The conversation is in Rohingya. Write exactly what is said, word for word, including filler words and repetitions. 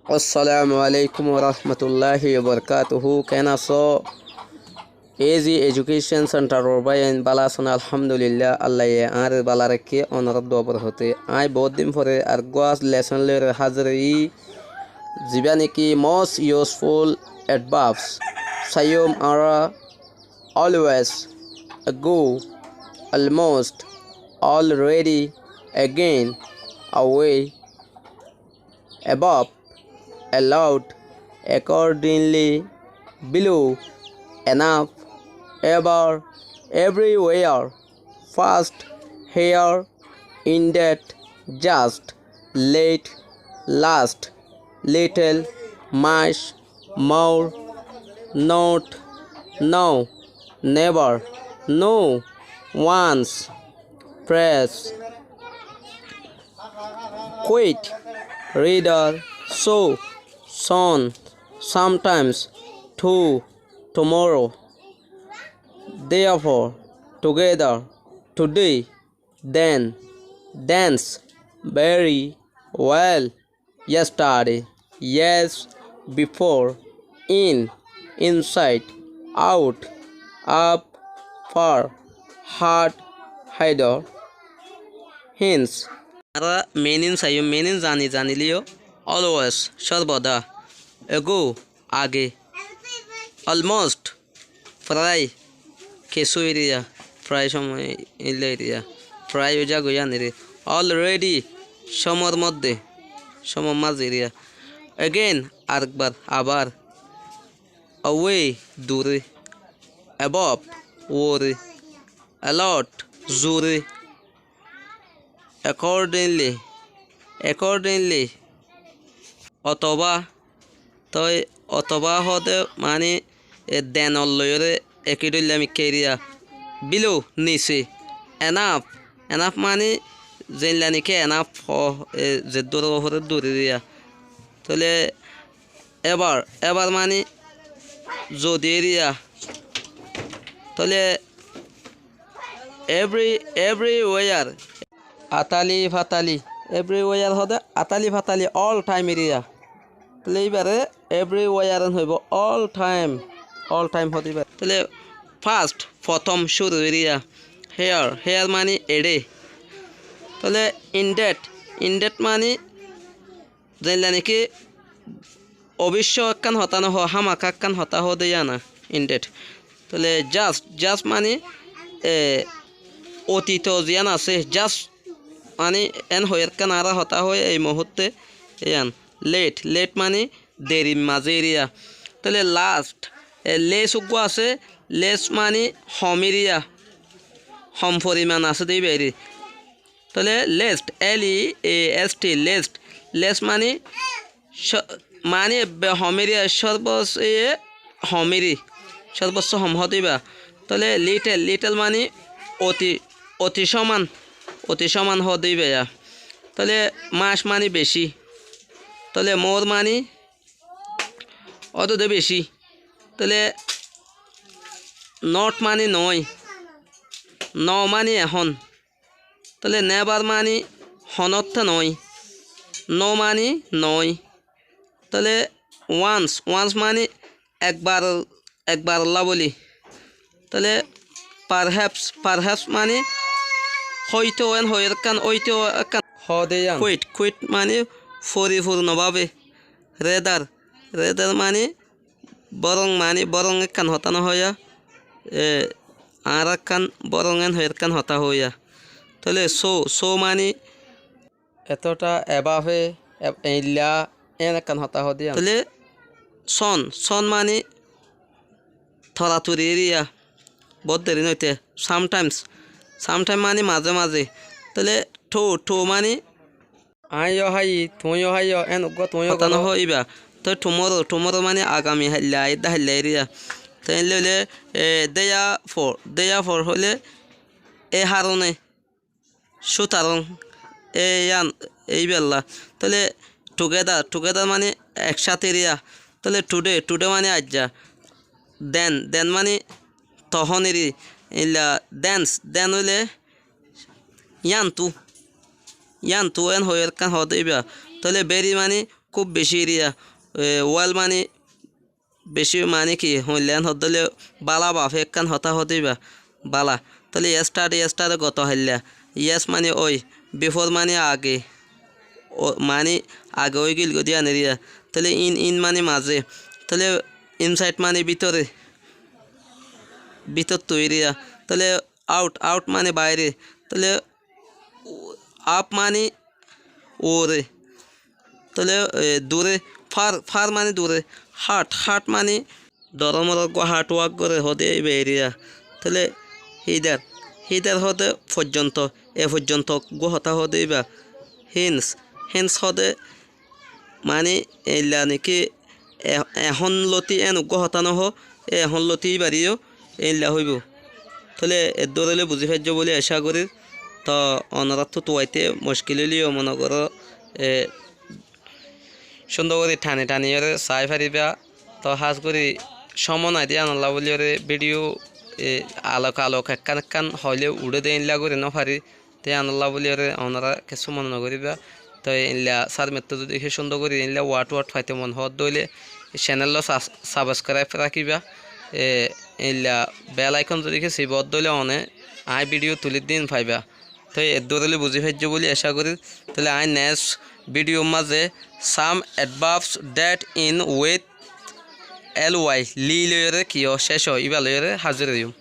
Assalamu alaikum warahmatulláhi wabarakátuhu. Keén asó? Easy Education Center or báiyain bála asó né? Alhamdulillah, Allaye añáre bála raikké, onorár dua borhote. Aññí boóut din fore areggúa lesson loiyóre házir óiyi, zibá néki most useful adverbs. Saiyúm añára: always, ago, almost, already, again, away, above, aloud, accordingly, below, enough, ever, everywhere, first, here, indeed, just, late, last, little, much, more, not, no, never, no, once, press, quite, rather, so, soon, sometimes, too, tomorrow, therefore, together, today, then, thence, very, well, yesterday, yes, before, in, inside, out, up, far, hard, hither, hence. Añára meaning saiyúm, meaning zani zanilé yó, always, sórbodá, ago, age, almost, frai, kessú eriya, frai cómoi illa eriya, frai ói zagói yían eriya, already, cómor modde, cómor mazé eriya, again, arekbar, abar, away, dure, above, uore, a lot, zure, accordingly, accordingly, otobá, toi otobá hoóde maní e then or loiyóre eki dhoilla mikká eriya, below, nise, enough, enough maní zeilla néki enough hoó, e zeddúr ófore duri eriya, tóile ever, ever maní zodi eriya, tóile every, everywhere, atali fatali, everywhere hoóde atali fatali, all time eriya. Tóile íbaré everywhere en hoibó, all time, all time hoóde íbaré. Tóile first, fottóm, cúru eriya, here, here maní eçé. Tóile indeed, indeed maní zeilla néki obicco ekkán hotá nohó, hámaka ekkán hotá hoóde yían, indeed. Tóile just, just maní, e, otito ziyán asé, just maní en hoiyér ekkán añára hotá hoói ei muhúrte, yían. Late, late maní deri mazé eriya. Tóile last, e, less uggúa asé, less maní hom eriya, hom foriman asé de íba eri. Tóile least, L E A S T, least, least maní, maní ebbe hom eriya, sórbosé hom eri, sórbosé hom hoóde íba. Tóile little, little maní oti, oti cóman, oti cóman hoóde íba yá. Tóile much maní bicí. Tóile more maní ódode bicí. Tóile not maní noó, no maní ehón. Tóile never maní honótte noó, no maní noó. Tóile once, once maní ekbar, ekbarollá bóli. Tóile perhaps, perhaps maní hóito, en hoiyér ekkán, óito ekkán hoóde yían. Quite, quite maní forifurno bábe. Rather, rather maní bórong, maní bórong ekkán hotá nohóiya, e, añára ekkán bórong en hoiyér ekkán hotá hoóiya. Tóile so, so maní etóta, ebafe, e, eilla, en ekkán hotá hoóde yían. Tóile soon, soon maní toratori eriya, boóut deri noite. Sometimes, sometimes maní mazé mazé. Tóile too, too maní aññí yó háiyi, tuñí yó háiyo, en uggúa tuñí yó goró. Hotá nohó íba. Toi tomorrow, tomorrow maní agami háilla, aiyédda háilla eriya. Toi eilla óile, e, therefore, therefore hoilé e hárone, cútarong, e yían, e íballa. Tóile together, together maní ekcáte eriya. Tóile today, today maní aijja. Then, then maní tohón eri, eilla thence, then óile yíantu, yíantu en hoiyér ekkán hoóde íba. Tóile very maní kúb bicí eriya, e, well mani bicí mani ki, hoilla en hoódde óile bála bafe ekkán hotá hoóde íba, bála. Tóile yesterday, yesterday goto hailla. Yes mani ói, before mani age, o, mani age ói gilgoi de yían eriya. Tóile in, in mani mazé. Tóile inside mani bítore, bítorttu eriya. Tóile out, out mani baáire. Tóile up mani uore. Tóile, e, dure, far, far mani dure, hard, hard mani dóro morot uggúa hard work gore hoóde íba eriya. Tóile hither, hither hoóde foijjonto, e foijjonto uggúa hotá hoóde íba. Hence, hence hoóde mani eilla niki e-, ehón lóti en uggúa hotá nohó, e ehón lóti íbareyó eilla hoibó. Tóile eddúr óile buzí faijjó bóli acá gorír. Toóu onoráttu tuaité muckil óileyo mone goró, e, cúndor gorí thani thaniyoré saái faribá. Toóu hás gorí cómo nai de yíanollá bóliyoré bídiyo, e, alok alok ekkán ekkán hoilé uçé de éilla gorí nófari. Te yíanollá bóliyoré onorá kessú mone nogoríba. Toi eilla sármettú zodi hé cúndor gorí eilla word word faito mone hoódde óile cenelló sas-, sabskraib rakíba. E, eilla bell aikon zodi hé sibódde óile one aññí bídiyo tulír din faiba. Toi eddúr óile buzí faijjó bóli acá gorír. Tóile aññí next bídiyor mazé some adverbs that end with ly, ly loiyoré kiyó céc ó, íba loiyoré házir óiyum.